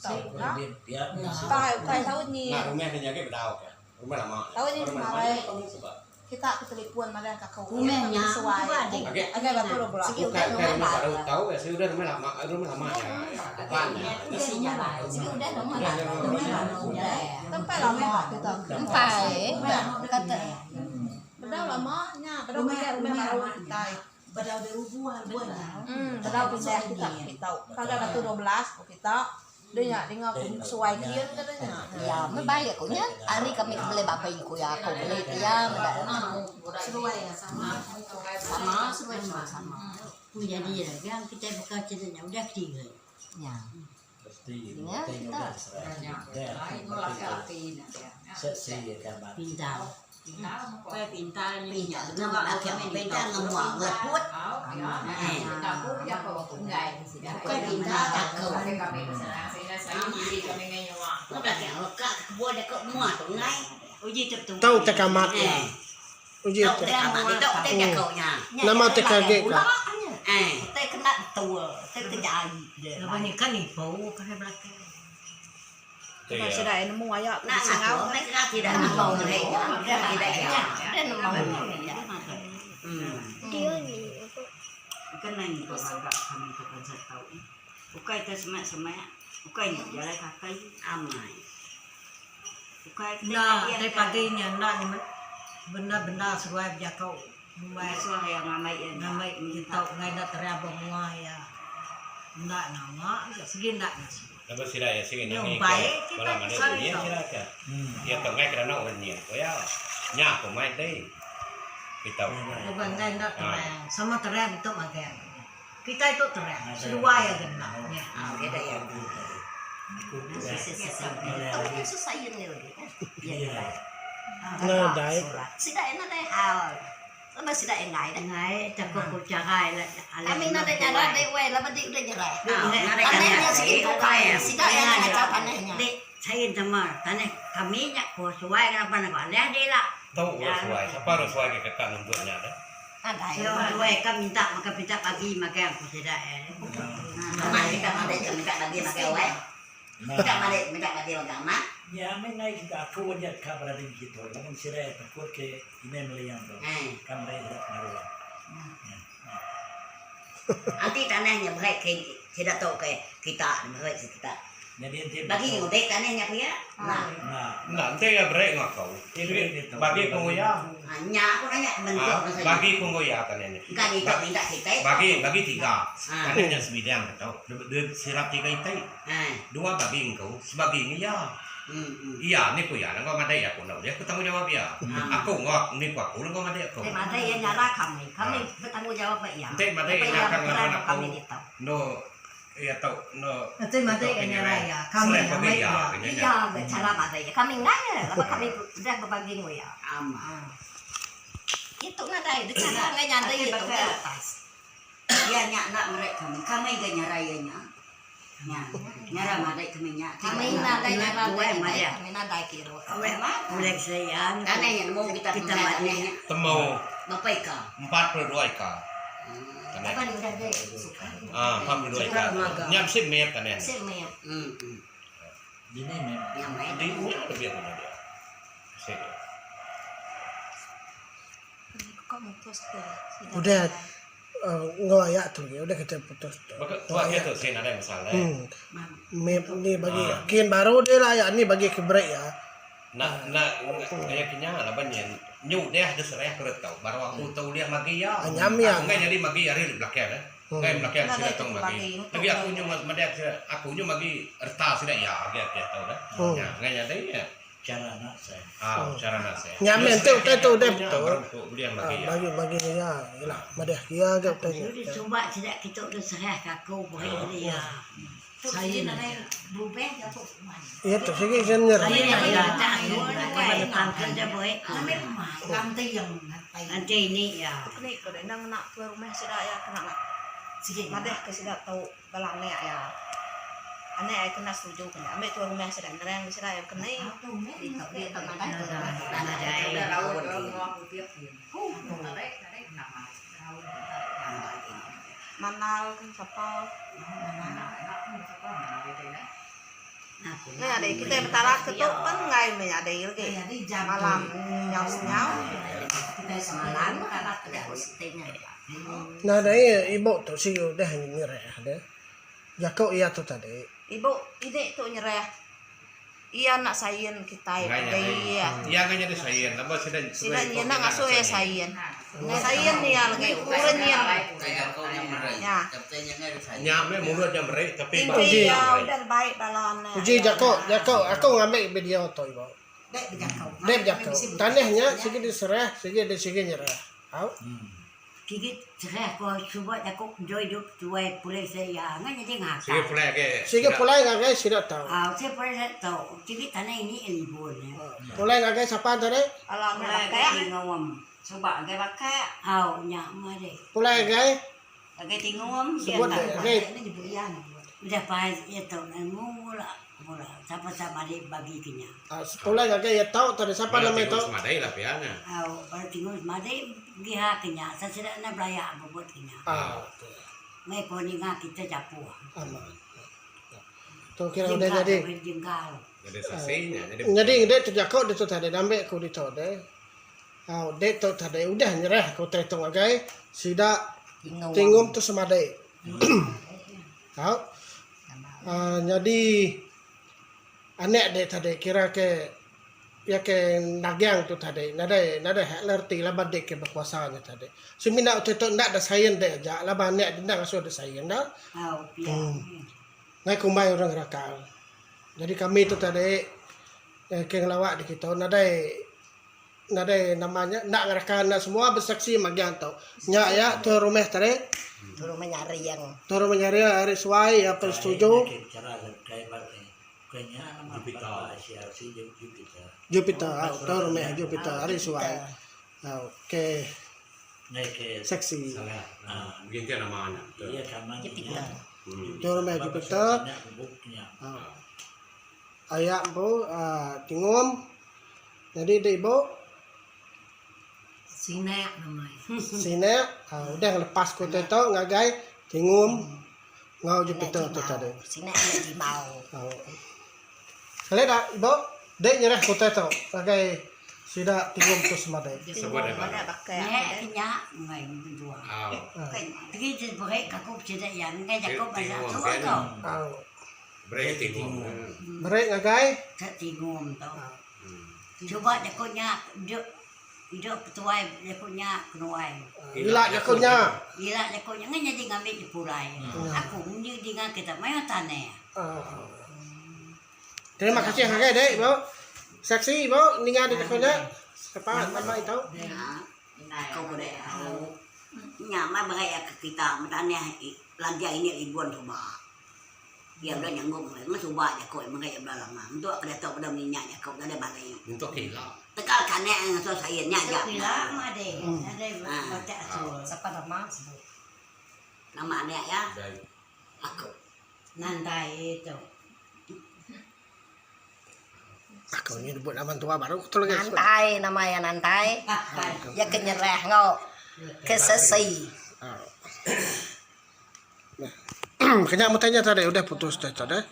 Ukai ukai taun nyi. Taun nyi kemarin kita ke telefon madah ka aku sesuai agai batu 12. Empai lama kita. Empai kata. Bedau lama nya bedau pindah rumah baru kitai. Bedau dirubuh buah nya. Em bedau pindah kita kitu. Pagar batu 12 ku kita. Deh nya dinga ku sesuai kin ke deh nya. Ya meh baik ku nya ari kami ke beli babi ku iya aku beli ke iya meda Seduai iya sama. Sama seduai semua sama. Jadi dagang kitai baka sida nya udah ketiga. Nya. Nya kita. Pintar. Pintar ngemua ngeleput. Bukai pintar takut. Tau teka amat iya. Uji te. Nama teka agi ka. Ba sida iya nemu aya ke bisi enggau. Enda dai pagi nya enda bendar-bendar seduai bejaku ngumbai ngambi tau enggai enda terang ba mua iya. Enda nama sigi enda ngasuh. Lebuh sida iya sigi Nyau nangi ke baik kita bala madik sehari nyin tu. sida ke. Iya tu enggai kerana orang nyin ku iya. Nya ku mai dei. Kita. Lebuh enggai enda terang sama terang ditu magang. Kitai tu terang seduai aja enda nya. Nadai. Sida iya nadai hal. Laban sida iya enggai deh. Enggai takut ku carai la alai Kami nadai nyara deh weh laban deh udah nyerai. Tanah nya sigi bukai. Sida iya ngachau tanah nya. Dek sain sama tanah kami nya ku suai laban aku alih deh ila. Tu urang suai. Sapa urang suai ke keka nuntut nya deh? Nadai. Suai suai ka minta maka minta bagi makai aku sida iya deh. Amat kita madai ka minta bagi makai weh. Kita madai minta bagi makai amat. Nya meh ngai kita aku aja ka berada ditu laban sida iya takut ke indai meliang tu ka meri sida pengaruh. Enti tanah nya meri ke sida tu ke kita meri kita. Nyadi enti Bagi ngudik tanah nya pia enda. Enda. Enda enti iya beri enggau aku. Bagi ku enggau iya. Ha nya aku nanya bentuk masa nya. Bagi ku enggau iya tanah nya. Engka ditu minta kitai. Bagi bagi tiga. Tanah nya sebidang ke tu. Sirap tiga iti. Dua bagi enggau sebagi enggau iya. Iya ni ku iya enggau madai aku enda ulih aku tanggungjawab iya. Aku enggau ni ku aku enggau madai aku. Enti madai iya nyara kami, kami betanggungjawab ba iya. Enti madai iya nyara laban aku endo iya tau endo Enti madai iya nyara iya, kami amai iya. Iya ga chara madai iya. Kami enggai laban kami udah bebagi enggau iya. Itu nadai chara enggai nyadi itu udah lepas. Iya nya enda meri kami, kami ga nyara iya nya. Nya, nyara madai kami nya. Kami nadai nyara dai, kami nadai kiruh. Ulih seyan. Tanah nya nemu kita kita madai nya. Temu. Berapa eka? 42 eka. Tanah. Apa udah deh suka. Ah, 42 eka. Nya bisi map tanah. Bisi map. Dini map. Nya map. Di nya lebih punya dia. Bisi. Udah enggau aya tu agi udah kita putus tu. Map ni bagi kin baru dia lah aya ni bagi ke break iya. Enda enda gaya kinya laban nyin nyu deh deh sereh ku tau baru aku tau ulih magi iya. Aku enggai nyadi magi ari belakang eh. Enggai belakang sida tau magi. Tapi aku nyu meda sida aku nyu magi reta sida iya agi aku tau deh. Nya enggai nyadi nya. Chara anak saya. Au, chara anak saya. Nya meh enti utai tu udah betul. Bagi bagi iya ila madih iya ga utai nya. Sudi suba sida kitu tu serah ka aku beri iya. Saya nadai berubah jaku. Iya tu sigi sen nyerah. Saya tak aku nadai pangkal dia beri. Nanti ini iya. Ni ko deh nang ngena tuai rumah sida iya kena madih ke sida tu. Bala anak iya. Anak iya kena setuju ke nya. Ambi tuai rumah sida nerang sida iya keni. Manal ke sapa. Neh adi kitai betara ke tu pen enggai meh nyadi legi malam nyau senyau. Nadai ibu tu sigi udah nyerah deh. Jaku iya tu tadi. Ibu ini tu nyerah. Iya enda sain kitai pegi iya. Iya enggai nyadi sain laban sida Sida nyin enda ngasuh iya sain. Sain iya legi urang nyin. Nya. Nya meh mulut nya meri tapi ba Tinggi iya udah dibai bala anak. Uji jaku jaku aku ngambi video tu ibu. Dek bejaku. Tanah nya sigi diserah sigi sigi nyerah. Au. Sigi serah ko suba jaku endur idup tuai pulai sida iya ngan nyadi ngakal. Sigi pulai agi. Sigi pulai ngagai sida tau. Au sigi pulai sida tau sigi tanah ini libun. Pulai ngagai sapa tadi? Pulai ngagai tingom. Suba ngagai bakak. Au nya meh deh. Pulai ngagai? Ngagai tingom. Sebut deh ngagai. Udah pai iya tau nemu mula mula sapa sama adi bagi ke nya. Pulai ngagai iya tau tadi sapa nama iya tau? Semadi lah pia nya. Au bala tingom semadi giha ke nya asal sida enda belaya bebut ke nya. Meh ko ninga kita japuh. Amat. Tu kira udah nyadi. Jengkal. Nyadi saksi nya. Nyadi ngede tu jako ditu tadi ambi aku ditu deh. Au dek tu tadi udah nyerah ke utai tu ngagai sida tingom tu semadi. Tau. Aaa nyadi anak dek tadi kira ke iya ke nagang tu tadi nadai nadai hak la reti laban dek ke bekuasa nya tadi. Semina utai tu enda da sain dek aja laban anak dek enda ngasuh dek sain da. Uhh ngai kumbai orang ngerakal. Jadi kami tu tadi ke ngelawa dikitu nadai Nadai nama nya enda ngeraka enda semua besaksi magang tu. Nya iya tuai rumah tadi. Tuai rumah nyaring. Tuai rumah nyaring ari suai iya pen setuju. Jupiter au tuai rumah Jupiter ari suai. Au ke saksi. Tuai rumah Jupiter. Au aya empu uhh tingum. Nyadi dek ibu. Sinak nama iya. Sinak udah ngelepas ku utai tu ngagai Tingum enggau Jupiter tu tadi. Sinak nya Jimau. Kali da ibu dek nyerah ku utai tu ngagai sida Tingum tu semadi. Sebut deh baru. Nya ke nya ngai mentua. Tegi ti beri ka aku sida iya ngagai jaku bansa tu tu. Beri Tingum. Beri ngagai Tingum tu. Suba jaku nya idup idup ketuai jaku nya kenuai. Ila jaku nya. Ila jaku nya ngan nyadi ngambi je pulai. Aku ngunjing dinga kita mayuh tanah. Terima kasih ngagai dek ibu. Saksi ibu ninga dek jaku nya. Sapa nama itu? Aku dek. Nya mai berai ke kita tanah lanjai ini libun suba. Iya udah nyanggup meh meh suba jaku iya meri bala lama entuk ke diatu peda minyak jaku nadai bali. Entuk ke ila. Tegal kanek ngasuh sain nya aja. Entuk ila mah deh nadai batak asul. Sapa nama sebut. Nama anek iya aku. Nandai tu. Aku ni nyebut nama entua baru ku lagi. Nantai nama iya Nantai. Iya ke nyerah enggau ke sesi. Kenya mutai nya tadi udah putus tadi tadi.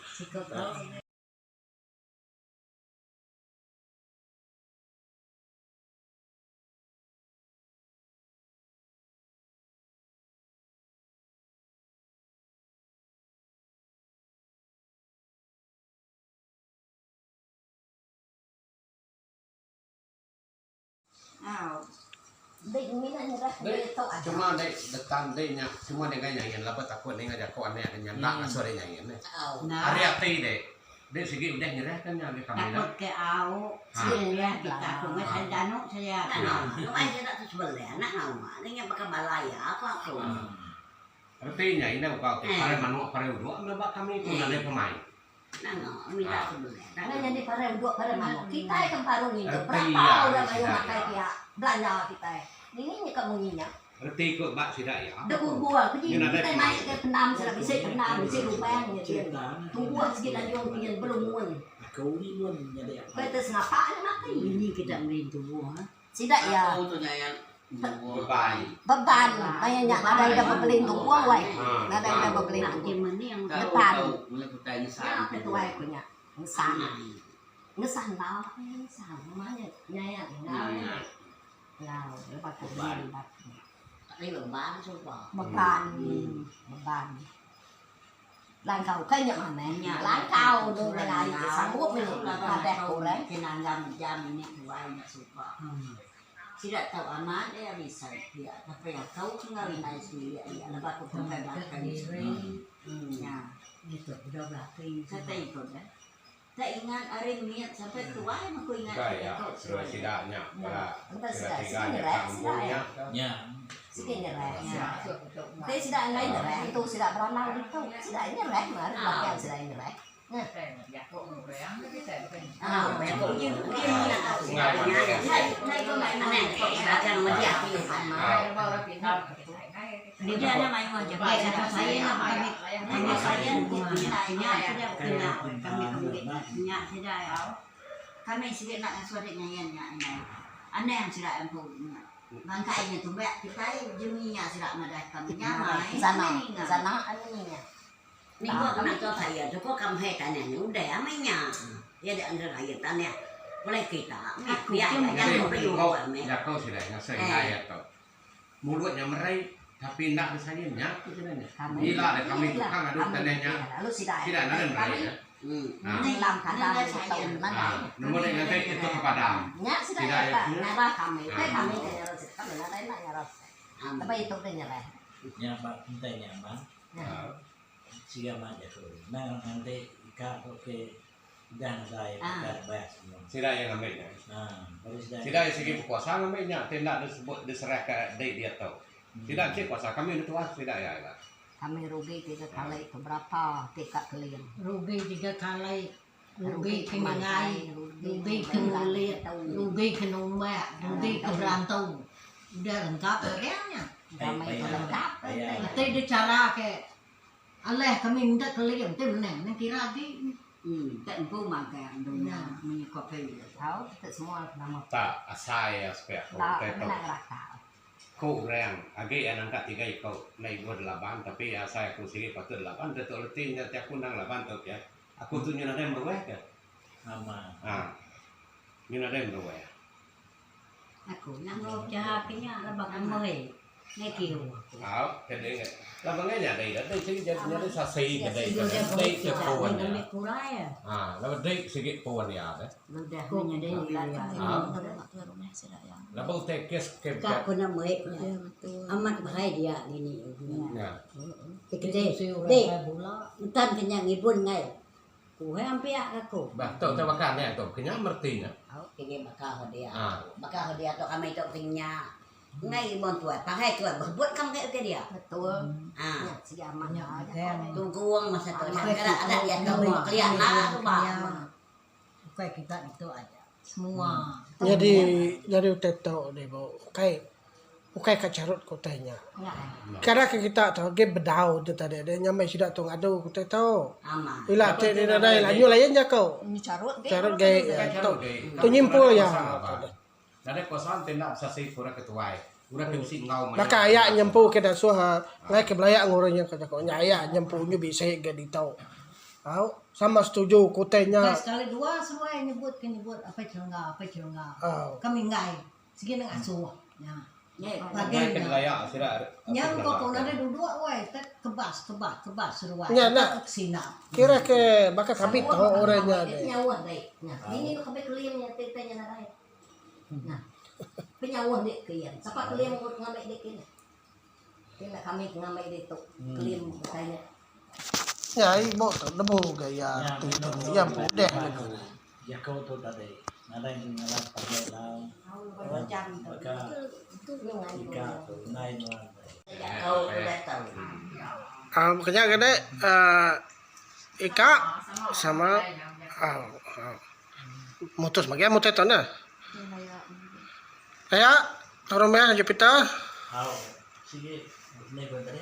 Cuma dek detan dek nya cuma dek ngai nyain laban takut ninga jako anek nya enda ngasuh dek nyain neh. Ari ati dek, dek sigi udah nyerah ka nya ngagai kami dah. Reti nya indah uka ti parai manuk parai udok meh ba kami ku nadai pemai. Anang nyadi parai udok parai manuk. Kitai ke emparu ngintu berapa orang mayuh makai pia belanja kitai. Dini nya ka munyi nya. Reti ku ba sida iya. Dek kubur keji kitai mai ke pendam sida bisi pendam bisi lubang nya din. Tubuh sigi lanjung ti nyen belumun. Ukai te sengapa nya mati. Sida iya. Beban maya nya nadai udah bebeli tubuh weh. Nadai udah bebeli tubuh. Depan. Nya ke tuai ku nya. Ngesan. Ngesan enggau ngesan nama nya nyayat enggau nya. Enggau lepa ku beban. Beban. Beban. Langkau ukai nya manah nya langkau tu ngelai ke sanggup meh madah ke orang. Ukai ya seduai sida nya bala sida tiga nya ka empu nya. Nya. Sungai mandai. Jako sida ngasuh indai ato. Mulut nya meri tapi enda disain nya ku sida nya. Ila deh kami tukang adu tanah nya sida nadai meri nya. Nemu deh ngagai ke ke padang. Sida iya Nya ba pentai nya ba. Siga amat jaku. Nang nganti ka tu ke udah nadai udah rebah semua. Sida iya ngambi nya. Baru sida Sida iya sigi bekuasa ngambi nya ti enda disebut diserahka dei diatu. Sida bisi kuasa kami udah tuas sida iya ila. Kami rugi tiga kali tu berapa ti ka keling. Rugi tiga kali, rugi ke nyengai, rugi ke ngulit, rugi ke numbak, rugi ke berantu. Udah lengkap barang nya. Kami tu lengkap. Enti deh chara ke alih kami minta keling ti menang nang kira agi. Tau kita semua nama. Tak asai aspek aku utai tu. Ku orang, agi iya nangka tiga iku enda ibuh delaban tapi asai aku sigi patut delaban tetu reti nya ti aku endang laban tu ke. Aku tu nyu nadai merueh ke. Ha. Nyu nadai merueh. Au, ke dei laban ngai nyadi da dei sigi jadi nyadi sasi ke dei ke dei ke pun iya. Ha, laban dei sigi pun iya deh. Laban utai kes ke Ka ku nak meri amat bahai dia ngini. Nya. Deh, deh. Entan ke nya ngibun ngai. Ku hang pia ka ku. Bah tu tai baka nya tu ke nya mereti nya. Tinggi baka ho dia. Baka ho dia tu kami tu ke nya. Ngai ibun tuai pangai tuai berebut ka mega ke dia. Betul. Ha. Nya sigi amat Nya megang. Tunggung masa tu kada ada dia tu kelia enda suba. Ukai kita ditu aja. Semua. Nyadi nyadi utai tu deh bu ukai ukai ka charut ke utai nya. Kada ke kita tu agi bedau tu tadi deh nya meh sida tu ngadu ke utai tu. Ila ti deh nadai lanyu lain jako. Charut gai tu tu nyimpul iya. Nadai kuasa enti enda besasi ke orang ke tuai, orang ke bisi enggau maya. Baka aya nyempu ke dasuh ngai ke belaya enggau orang nya ke jaku nya aya nyempu nyu bisi ga ditu. Au sama setuju ku utai nya. Ukai sekali dua seduai nyebut ke nyebut apai Chelengga apai Chelengga. Kami enggai sigi nang asuh nya. Ngai ke delaya sida Nya ko ko nadai duduk wai tek kebas kebas kebas seduai Nya tek enda ke sinap. Kira ke baka kami tu orang nya deh. Penyauh dek. Nya dini nu kami keling nya ti nya nadai. Nah. Penyauh dek ke iya. Sapa keling ngambi dek kini. Ti enda kami ke ngambi ditu keling utai nya. Nya ai bo tu nemu gaya ti tu iya empu deh nya. Jaku tu tadi nadai mung ngalan panjai lau baka ika tu indai nuan tadi. Aaa baka nya gede aaa ika sama aaa mutus magi mutus tu neh. Aya tau meh Jupiter. Au sigi meh ku tadi.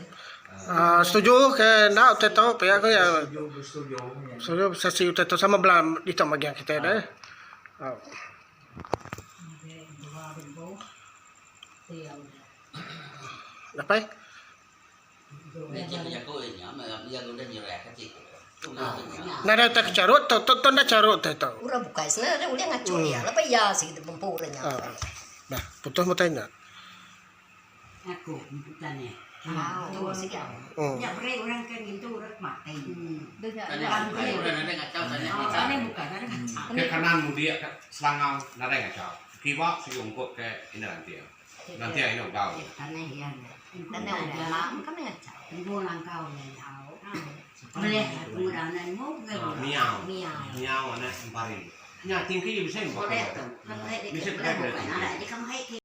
Aaa setuju ke enda utai tu pia ku iya. Setuju besetuju meh nya. Setuju sesi utai tu sama bela ditu magi kitai deh. Au. Apai. Nadai utai ke charut tu. Tu tu enda charut utai tu. Orang bukai sena enda ulih ngachuk iya. Laban iya sigi bempu orang nya. Bah, putus meh utai nya. Aku empu tanah. Au, sigi au. Nya beri orang ke ngintu orang ke mati. Tanah bukai orang nadai ngachau tanah kita. Tanah bukai nadai ngachau. Ke kanan mudik ka Selangau nadai ngachau. Ke kiba sigi ungkup ke ina lanting. Lanting ina ugau. Tanah iya. Tanah udah kami ngachau. Empu langkau nya au. Boleh pengudah anak nemu Miau. Miau anak empari. Nya tingki bisi empu. Bisi peda. Bukai.